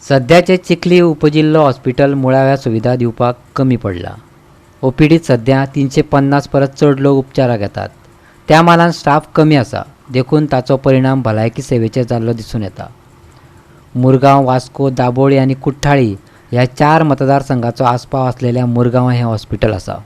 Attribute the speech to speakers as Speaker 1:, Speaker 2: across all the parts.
Speaker 1: सद्याचें Chikhli उपजिल्लो hospital मुळाव्या सुविधा दिवपाक कमी पडलां. ओपीडीत सध्या 350 परस चड लोक उपचाराक येतात. त्या मानान स्टाफ कमी आसा, देखून ताचो परिणाम भलायकी सेवेचेर जाल्लो दिसून येता. मुरगांव, वास्को, दाबोळी आनी कुठ्ठाळी ह्या 4 मतदारसंघाचो आस्पाव आसलेल्या मुरगांव हें हॉस्पिटल आसा.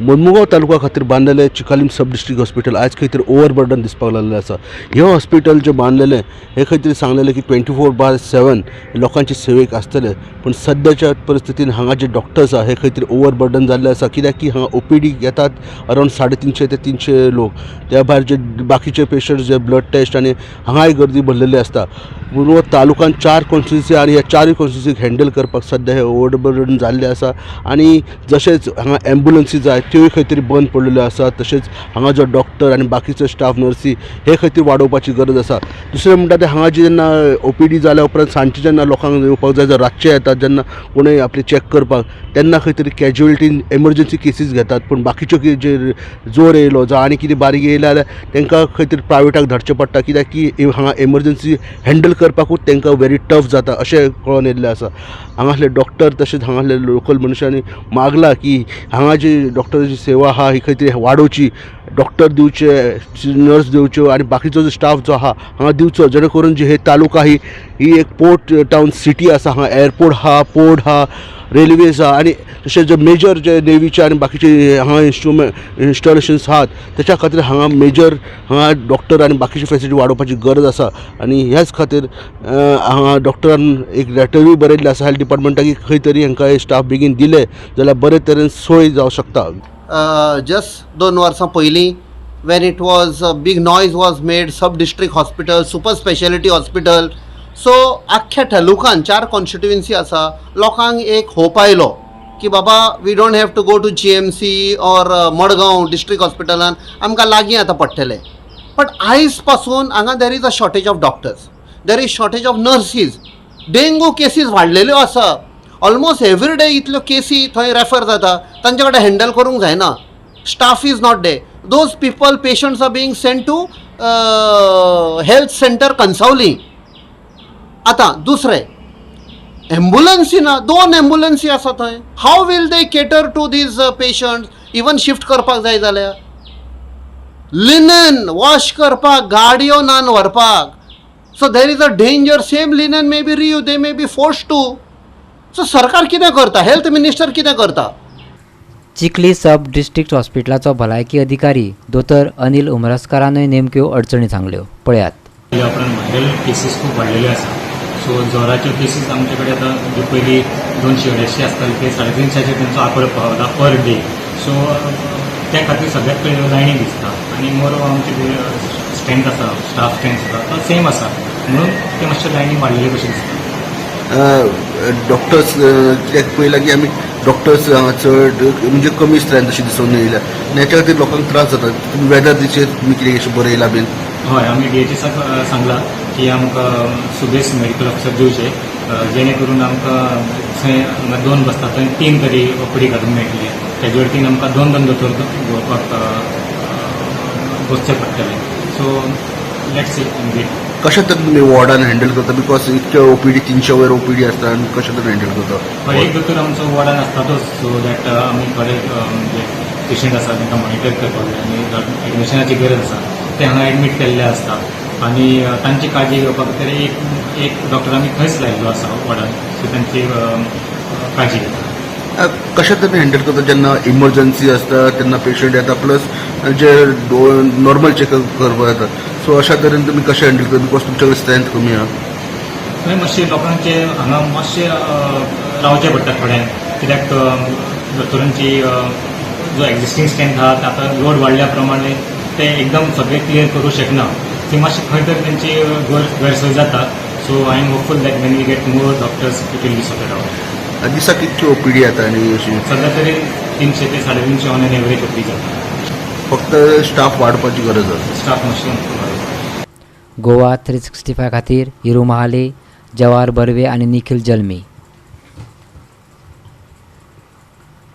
Speaker 2: Mormugao taluka खातीर बांदलेलें चिकालीम सब डिस्ट्रिक्ट हॉस्पिटल आयज खंय तरी ओवरबर्डन दिसपाक लागलेलें आसा. हें हॉस्पिटल जें बांदलेलें हें खंय तरी सांगलेलें की 24/7 लोकांची सेवेक आसतलें, पूण सद्याच्या परिस्थितीन हांगा जे डॉक्टर्स आहा हे खंय तरी ओवरबर्डन जाल्ले आसा. कित्याक की हांगा ओपीडी येतात अरावंड 350 ते 300 लोक, त्या भायर जे बाकीचे पेशंट्स जे ब्लड टेस्ट आनी हांगाय गर्दी भरलेली आसता. मुरगांव तालुकान 4 कॉन्स्टिट्युन्सी आनी ह्या 4 कॉन्स्टिट्युन्सीक हँडल करपाक सद्या हे ओवरबर्डन जाल्लें आसा. आनी जशेंच हांगा एम्बुलन्सी जाय त्योय खंय तरी बंद पडलेल्यो आसा. तशेंच हांगा जो डॉक्टर आनी बाकीचो स्टाफ नर्सी हे खंय तरी वाडोवपाची गरज आसा. दुसरें म्हणटा तें हांगा जी जेन्ना ओपीडी जाल्या उपरांत सांजचे जेन्ना लोकांक येवपाक जाय, रातचे येतात जेन्ना कोणूय आपले चॅक करपाक, तेन्ना खंय तरी कॅज्युअलिटीन एमर्जन्सी केसीस घेतात, पूण बाकीच्यो जे जोर येयलो जावं आनी कितें बारीक येयलें जाल्यार तांकां खंय तरी प्रायवेटाक धाडचें पडटा. कित्याक की हांगा एमर्जन्सी हँडल करपाकूच तांकां व्हेरी टफ जाता अशें कळोन येयल्लें आसा. हांगासले डॉक्टर तशेंच हांगासले लोकल मनशांनी मागलां की हांगा जी डॉक्टराची सेवा आहा ही खंय तरी वाडोवची, डॉक्टर दिवचे, नर्स दिवच्यो आनी बाकीचो जो स्टाफ जो आहा हांगा दिवचो, जेणे करून जी हे तालुका ही एक पोर्ट टावन सिटी आसा. हांगा एअरपोर्ट आहा, पोर्ट आहा, रेल्वेज आहा आनी तशेंच जे मेजर जे नेवीचे आनी बाकीचे हांगा इन्स्टॉलेशन्स आहात तेच्या खातीर हांगा मेजर हांगा डॉक्टर आनी बाकीची फेसिलिटी वाडोवपाची गरज आसा. आनी ह्याच खातीर हांगा डॉक्टरान एक लेटरूय बरयल्लें आसा हेल्थ डिपार्टमेंटाक की खंय तरी हांकां हे स्टाफ बेगीन दिले जाल्यार बरे तरेन सोय जावं शकता.
Speaker 3: जस्ट 2 वर्सां पयलीं when it was a big noise was made, sub district hospital, super speciality hospital, so आख्ख्या तालुकान 4 कॉन्स्टिट्युएन्सी आसा, लोकांक एक होप आयलो की बाबा we don't have to go to GMC or Madgaon district हॉस्पिटलान, आमकां लागीं आतां पडटलें. बट आयज पासून हांगा there is a shortage of doctors, there is shortage of nurses, dengue cases वाडलेल्यो आसा. ऑलमोस्ट एवरी डे इतल्यो केसी थंय रेफर जाता, तांचे कडेन हँडल करूंक जायना. Staff is not there. Those people, patients are being sent to health center Cansaulim. आतां दुसरें एम्बुलन्सी ना, 2 एम्बुलन्सी आसा थंय. How will they cater to these patients? Even shift करपाक जाय जाल्यार लिनन वॉश करपाक गाडयो नान व्हरपाक. So there is a danger, same linen may be reuse, they may be force to. So सरकार कितें करता, हेल्थ मिनिस्टर कितें करता?
Speaker 1: चिखली सब डिस्ट्रिक्ट हॉस्पिटलाचो भलायकी अधिकारी दोतोर अनिल उमरस्कारानूय नेमक्यो अडचणी सांगल्यो, पळयात.
Speaker 4: उपरांत व्हायरल केसीस खूब वाडलेल्यो आसा. सो जोराच्यो केसीस आमचे कडेन आतां ज्यो पयलीं 200-250 आसताले ते 350 तेंचो आंकडो पावला पर डे. सो त्या खातीर सगळ्यात पयलीं लायनी दिसता आनी मोर आमचे जे स्ट्रेंथ आसा, स्टाफ स्ट्रेंथ आसा तो सेम आसा, म्हणून ते मातशे लायनी वाडलेले कशें दिसता.
Speaker 2: डॉक्टर्स कित्याक पळयलां की आमी डॉक्टर्स हांगा चड म्हणजे कमी स्ट्रेंथ अशी दिसून येयल्या आनी हेच्या खातीर लोकांक त्रास जाता. तुमी वेदर दिचेर तुमी कितें अशें बरयलां बीन?
Speaker 4: हय, आमी डीएचएसाक सांगलां की आमकां सुबेज मेडिकल ऑफिसर दिवचे, जेणे करून आमकां थंय हांगा 2 बसता थंय 3 तरी ओपीडी घालूंक मेळटले. कॅज्युअलिटीन आमकां 2-2 दोतोर दवरपाक बसचे पडटले. So let's see and wait.
Speaker 2: कशें तरेन तुमी वॉर्डान हँडल करता? Because इतके ओपीडी 300 वयर ओपीडी आसता आनी कशें तरेन हँडल करता?
Speaker 4: एक दोतोर आमचो वॉर्डान आसतातूच, सो that आमी थोडे जे पेशंट आसा तांकां मॉनिटर करपाक जाय आनी एडमिशनाची गरज आसा ते हांगा एडमीट केल्ले आसता आनी तांची काळजी घेवपाक तरी एक डॉक्टर आमी थंयच लायिल्लो आसा वॉर्डान, सो तांची काळजी घेता.
Speaker 2: कशें तरेन हँडल करता जेन्ना इमर्जन्सी आसता तेन्ना पेशंट येता प्लस जे नॉर्मल चॅकअप करपाक येता, सो अशा तरेन तुमी कशें हँडल करता? Because तुमचे कडेन स्ट्रेंथ कमी आहा.
Speaker 4: थंय मातशें लोकांचे हांगा मातशें रावचें पडटा थोड्यांक, कित्याक दोतोरांची जो एग्जिस्टींग स्ट्रेंथ आहा आतां लोड वाडल्या प्रमाणे ते एकदम सगळें क्लियर करूं शकना. ती मातशी खंय तरी तेंची गैरसोय जाता. So I am hopeful that when we get more doctors it will be sorted out.
Speaker 2: दिसाक कितकी ओपीडी येता आनी अशी?
Speaker 4: सध्या तरी 300 ते 350 ऑन एन एवरेज ओपीडी जाता.
Speaker 2: फक्त स्टाफ वाडपाची गरज आसा.
Speaker 4: स्टाफ मातशें.
Speaker 1: गोवा 365 खातीर हिरू महाले, जवाहर बर्वे आनी निखील जल्मी.